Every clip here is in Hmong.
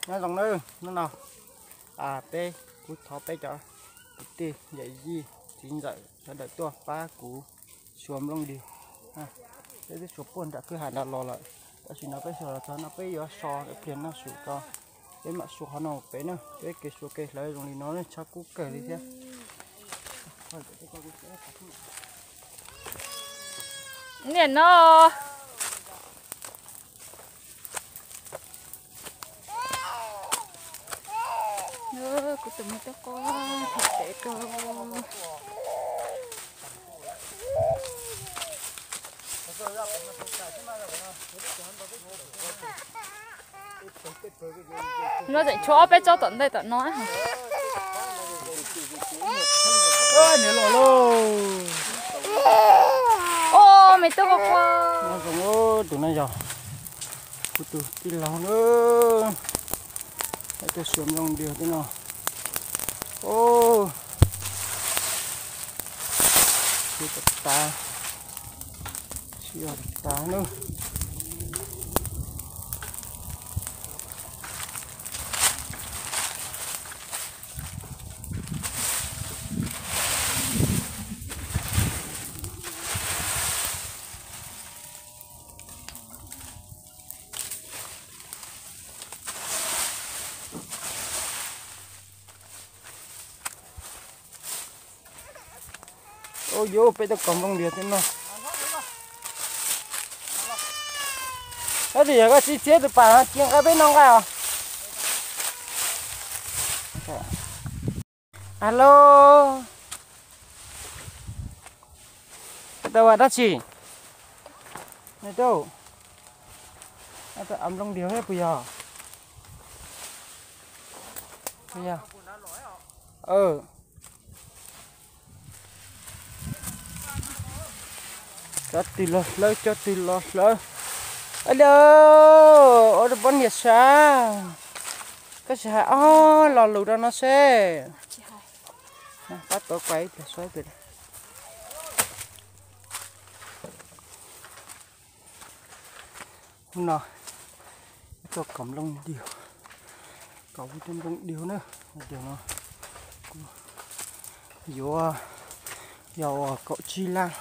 Nyob zoo nawb, hnub no peb, kuv thov peb cov kwv tij yawm yij txiv ntxawm sawv daws tuaj pab kuv xyuas nplooj diav. Peb twb xyuas puag nram kwj ha nram los lawm, tam sim no peb xyuas los txog no peb yuav so ib pliag noj su tso. Peb mam xyuas qhov no pem na, peb kev xyuas kev hlawv zoo li no tshaj kub kawg li thiab. Niam no. Kuv tus me tub quaj tsis tsev kawg. No tseem tshuav ob peb tsob tom ntej tom no. Niam los lauj. Os, me tub quaj quaj. Nyob zoo, tus no yog kuv tus tij laug na. Tuaj xyuas nplooj diav tej no. Os, siab tas tas, siab tas tas na. Ua yuav peb tuaj kov nplooj diav tej no. Tab sis yog koj tsis txiav tus pam no cia nqa peb noj nqa os. Alo, koj tau ua dab tsi? Nai tau, koj tau av nplooj diav thiab puas yog? Puas yog? Cov twg los hlawv, cov twg los hlawv. Alo, ua rau poj niam sav, koj sim hais ob lo lus rau no seb. Pab tuav kuv ib pliag saib pem. Hnub no tuaj kov nplooj diav, kov kuv cov nplooj diav na. Hnub no kuv yuav yog uas kaum tsib lab.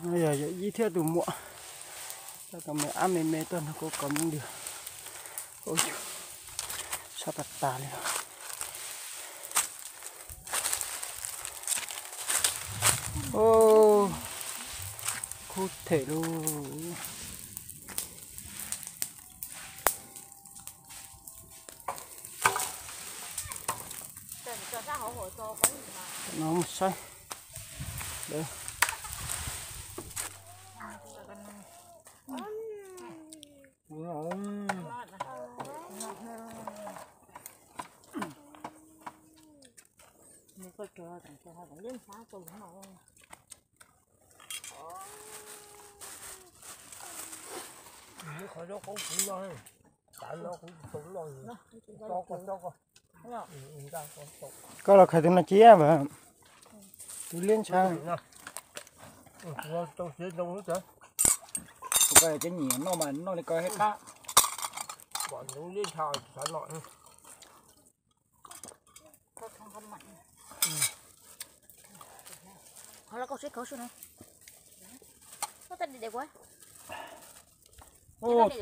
Tus no yog yawm yij thiab tus muam, coj tau me ab me me tuaj nrog kuv kov nplooj diav. Sab tas tas li. Khub them lauj. No mus saib. Qhov zaub qaub kuv noj, tav no kuv tsis tau noj. Koj los khais tus no cia as. Tus liab ntsha. Tus koj cov nyiam noj mas noj li koj thiaj qab. Pom tus liab ntsha xav noj.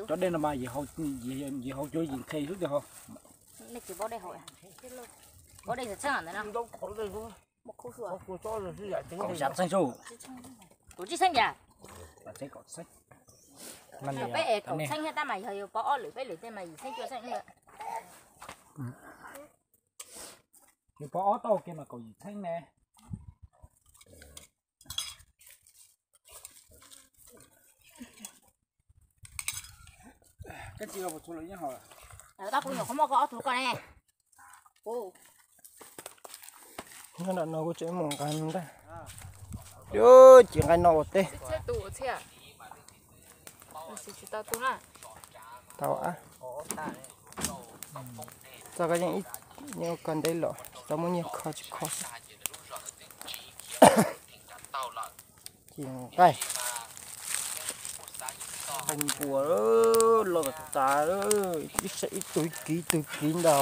Cov dej no mas yim haus cuav yim nqhis xwb tiag hos. Ntau qhov dej. Kaum xya txheeb su. Kaum tsib txheeb yam. Peb es kaum txheeb thiab tab mas yog yuav pov ob lwm peb lwm tej mas yim txheeb cuaj txheeb. Yuav pov ob tauj ke mas kaum yim txheeb ne. Tab kuv nyuam qhuav muab koj ob tug koj ne. Nyob nram no kuv tseem mus nqa ntag. Yuav ces nqa no ua teb. Tau a. Txoj koj yeej ib, yeej ua koj nteb los tsis tau muaj nyiaj kho tsis kho xwb. Ces nqaij, nqaij npua los tas tas, ib tug ib kiv ib tug kiv ntag.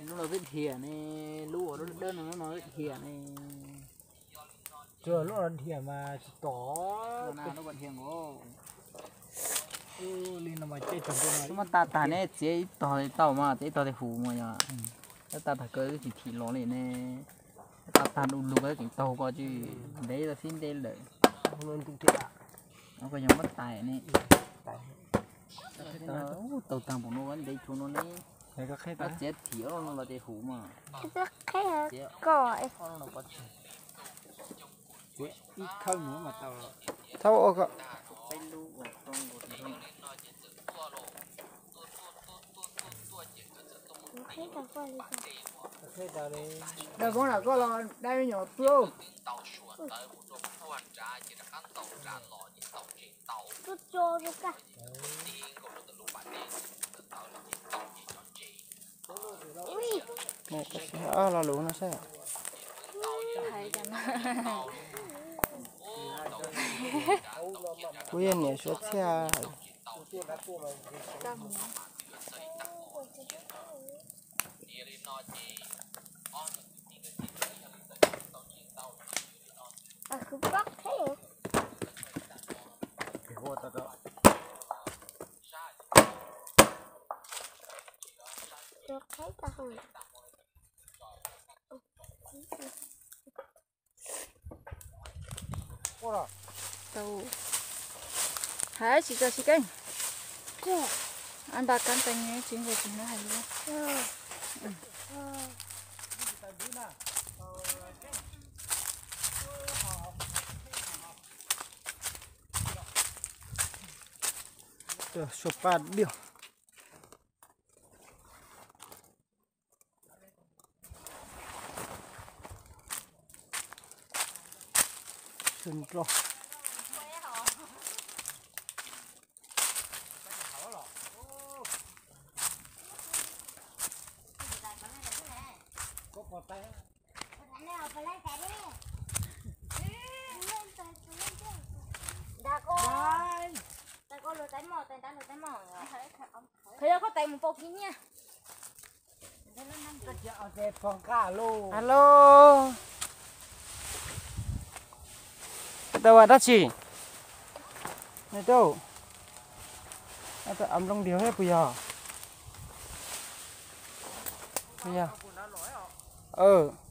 Lub no twb dhia ne, lub ua lub dawb no lub no twb dhia ne. Tsuas lub no dhia mas tsis tom. Li no mas caij tag nrho. Muab tag tag ne txiav ib tog tau mas txiav ib tog tej huv mas yog. Tab tag tag kawg twb tsis thim los li ne. Tab tag tag du lug kawg tseem taug ko tsis ntev tau sib ntev lawm. Ko yog muab tais ne. Taug tag npaum no ntev tshuav no ne. Koj txiav thim no los tej huv mas. Txiav ib khawb no mas tau. Thaub ua ko. Daj voob lam koj los daj me nyuam pw. Lo lus no saib. Kuv yog niam suav txhiaj. Tau. Hais tsis tso tsis keej. Ab npaj kab teev tsis nqus tsis hnov hais li. Suav paj diaj. Qhov yog koj tais mus pau kiv nyiaj. Alo. Tau ua dab tsi? Nws tau av nplooj diag thiab puas yog? Puas yog?